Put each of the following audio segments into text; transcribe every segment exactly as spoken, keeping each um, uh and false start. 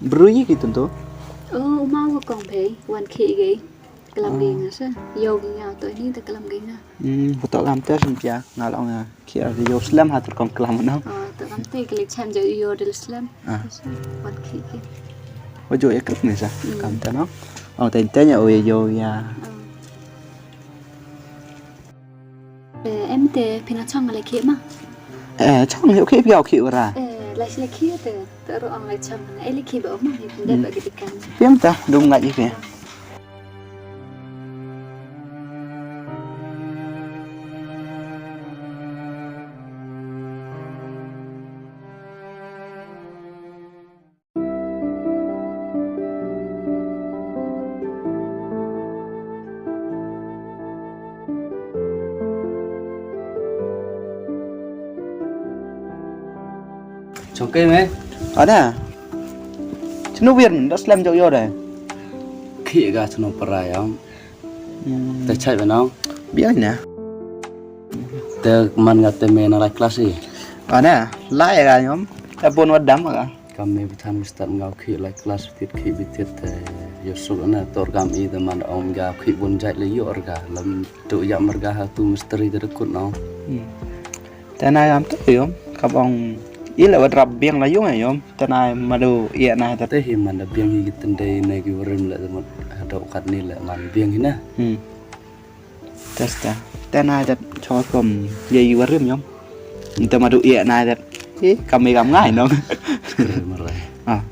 Bru yi ki tun to. Oh, u ma wa kong pei, wan ki ge. Klam ge nga sa. Yo ge nga to ni ta klam ge nga. Hmm, ko to klam te sun pia, nga long ya. Ki ar yo slem ha tur kong klam no. Oh, to kam te kli chem jo yo del slem. Ah. Wan ki ge. Wa jo ya klik ni sa. Hmm. Kam te no. Oh, te te nya o yo ya. Oh. Eh, em te pina chong le ki ma. Eh, chong yo ki pia ki ura. Eh, la shi le ki te, te ro ang le chong. Eh, le ki ba ma, ni de ba ki kan. Piam ta, dum ngai ki. Chongke me. Ada. Chinu wir da slem jok yo da. Khi ga chinu para yam. Hmm. Te chai ba nang. Biang na. Te man nga te me na lai class i. Ada, lai ga yom. Te bon wa dam ga. Kam me bithan mi start ngau khi lai class tit khi bitit te yo suk na tor kam i te man ong ga khi bun jai le yo orga lam tu ya merga ha tu misteri te dekut no. Hmm. Te na yam tu yom kap ong i le wa drap biang la yung yom te na ma du i na te. Te hi man da biang hi ki tendai na ki warim le te mut ha dok kat ni le man biang hi na. Hmm. Testa. Tena jat chawar kom ye yu warim yom. Nta madu ye na jat. Eh, kami kam ngai nong. Marai. Ah.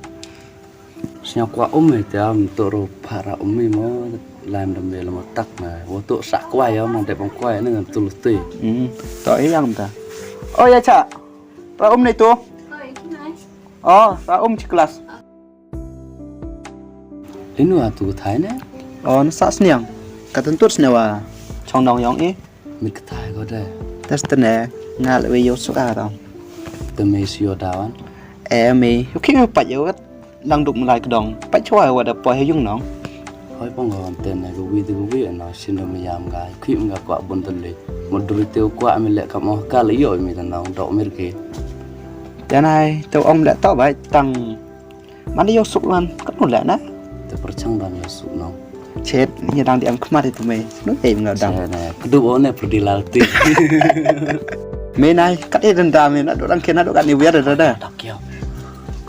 Snya kwa um eh te am to ro para um eh mo laim dam bel mo tak na. Wo to sa kwa yom nang te pang kwa ne tu lu tu. Hmm. To eh yang ta. Oh ya cha. Ra um ni tu. Oi, kinai. Oh, ra um chi class. Linu atu thai ne? Oh, na sa sniang. Ka tentut sne wa chong dong yong i. Mi ka thai ko de. Tas tene nga le we yo suka dong. Te me si yo dawan. Eh, me. Yo ki me pat yo kat lang duk melai kedong. Pat chwa wa da poi yung nong. Hoi pong ko tene ko wi de ko wi na sin do me yam ga. Ki me ga kwa bun tele. Mo duri te kwa me le ka mo ka le yo me ta nong dok mir ke. Janai te ong le to bai tang. Man yoh suk lan kat nu la na. Te perchang ban yoh suk nong. Chet ni dang di am khmat itu me. Nu ei nga dang. Chet ne kedu o ne perdi lalti. Me nai kat e denda me na do dang kena do kat ni wiar da da. Tak yo.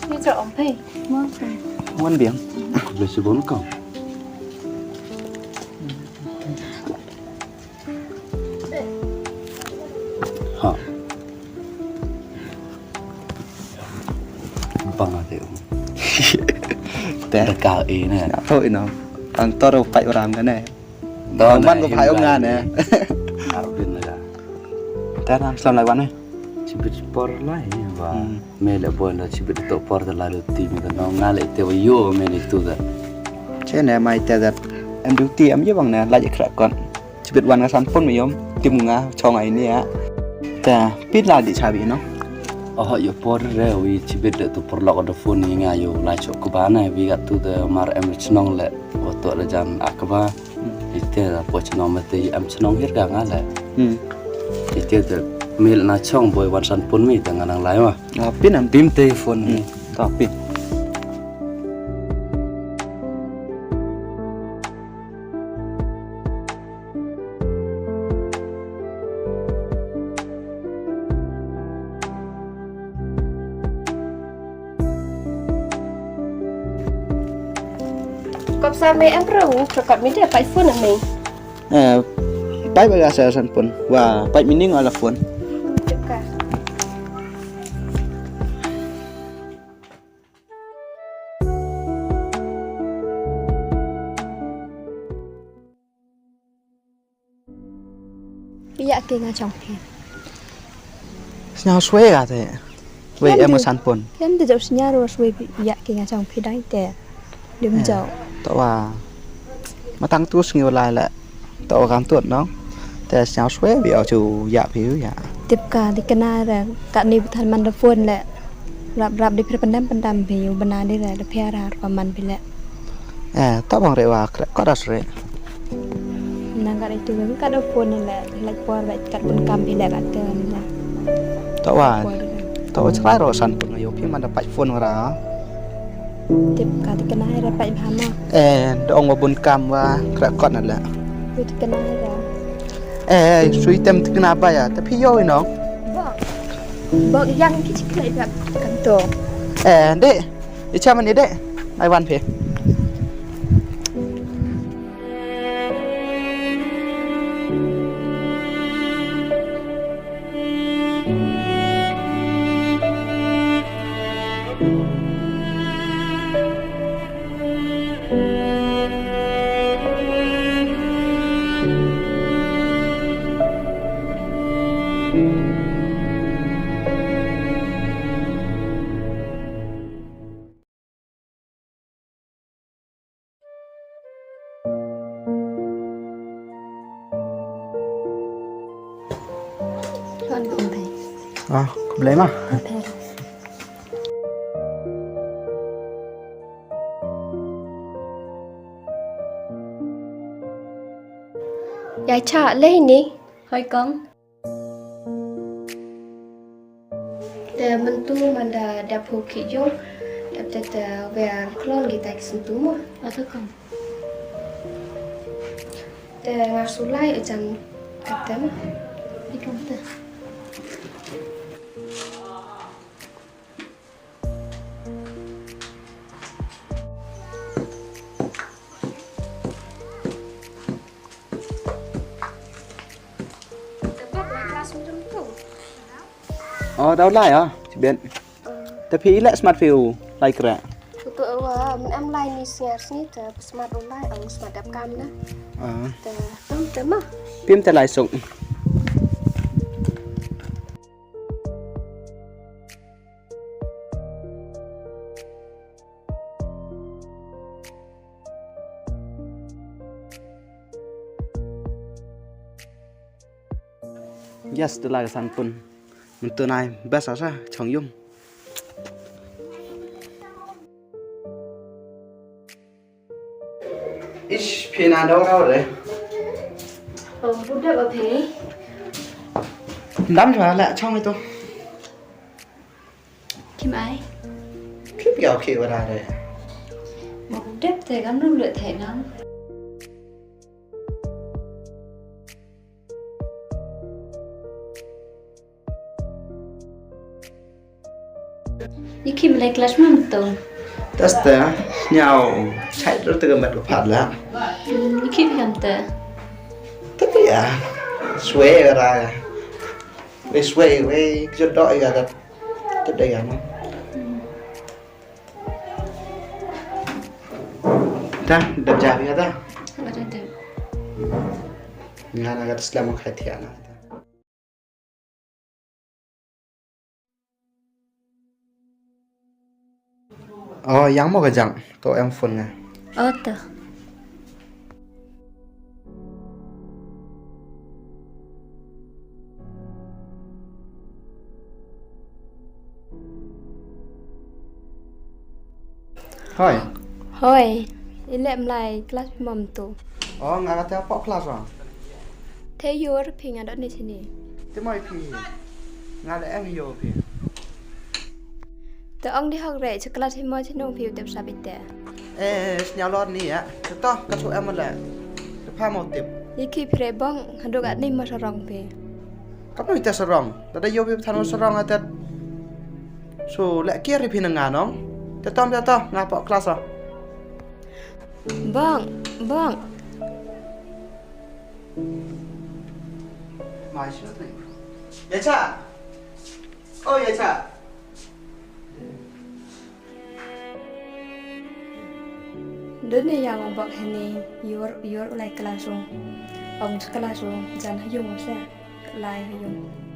Ni cha om pei. Mo. Wan biang. Aku beli si bon kau. Ha. Bang ate um. Te. Te ka e ne. Apo ino. Ang toro pai orang ne. Toro man ko pai orang ne. Arvin ne. Te nang sam lai wan ne. Chibit por lai ba. Hmm. Me le bon da chibit to por da la do ti mi da no nga le te wa yo me ni tu da. Che ne mai te da. Em du ti em ye bang ne la je kra kon. Chibit wan nga san pun mi yom tim nga chong ai ni ya. Ta pit la di chabi no. Oh yo por re wi chibit de tu por lok da phone ni nga yo la chok ko ba na wi ga tu de mar em chnong le wa to le jan akba. Ite da po chnong mate em chnong hir ga nga le. Hmm. Ite de mil na chong boi wan san pun mi ta nga nang lai ma. Ah, pin am. Tim te phone. Hmm. Ta pin. Kop sa me em pro, kop mi de pai phone me. Eh, pai ba ga sa san pun. Wa, pai mi ning ala phone. Chaka. Ïa ki nga chong phi. Sñiaw swe ka te. Wei em nga san pun. Kem te jauh sñiaw ro swe ïa ki nga chong phi dang te. Dim jauh. To wa. Matang tu sngi wa lai le. To wa kan tut no. Te sñiaw swe bi au chu ïa phi ïa. Tip ka di kena re ka ni bu than man da phone le. Rap rap di phi pyndam pyndam phi u bana di re da phi ar ar pa man phi le. Eh, to bang re wa krek ko das re. Nang ka itu ka da phone le lek por ba kat pun kam phi le ka te na. To wa. To wa chrai ro san pun yo phi man da pai phone wa ra. Tip ka ti kena hai ra pai bha ma. Eh, da ong wa bun kam wa krek ko na le. Yo ti kena hai ra. Eh, sui tem ti kena ba ya. Tapi yo ino. Bok. Bok yang ki chik lai ba kan to. Eh, dek. Icha man dek. Ai wan phi. Kan kong thei. Ah, khublei ma. Khublei. Ïa cha lei ni. Hoi kong. Te mynta man da dap hu ki jong. Dap te te wer klon ki tai ki sentu mo. Ata kong. Te nga sulai ajan kata mo. Ikam te. Oh, dau lai ah, chibet. Te phi leh smat phi u lai kra. Kutu wa men em lai ni sñiar sñi te smat u lai ang smat dap kam na. Ah. Te tum te ma. Pim te lai suk. Yes, tu lai san pun. Mynta nai best asa chong yung. Ish, phi na dau rau re. Oh, budak apa? Dam jua la chong itu. Kim ai. Kim yau ki wada re. Budak te kam nung le te nang. Iki mlek las mam to. Tas ta nyau chai ro te gamat ko phat la. Iki kam ta. Tapi ya swe ra. We swe we jodo ya ta. Te da ya no. Ta da ja ya ta. Ada da. Nga na ga slam khai thia na. Oh, yang mo ka jang. To em phone nga. Oh, to. Hoi. Hoi. Ile mlai class mom tu. Oh, nga kata pok class ah. Te yor phi nga dot ni sini. Te moi phi. Nga le em yo phi. Te ong di hok re, chakla si mo chinong phi u tep sap ite. Eh, sñiaw lor ni ya. Te to, ka chu em le. Te pha mo tep. Iki phi re bong, haduk at ni mo sarong phi. Kam no ite sarong. Tada yo phi than mo sarong atet. So, le kiar phi na nga nong. Te tom te to, nga pok class ah. Bong, bong. Mai shu ni. Ya cha. Oh, ya cha. Dun ne yang ong bok hene yor yor ulai classroom. Ong classroom jan ha yung se. lai ha ïung.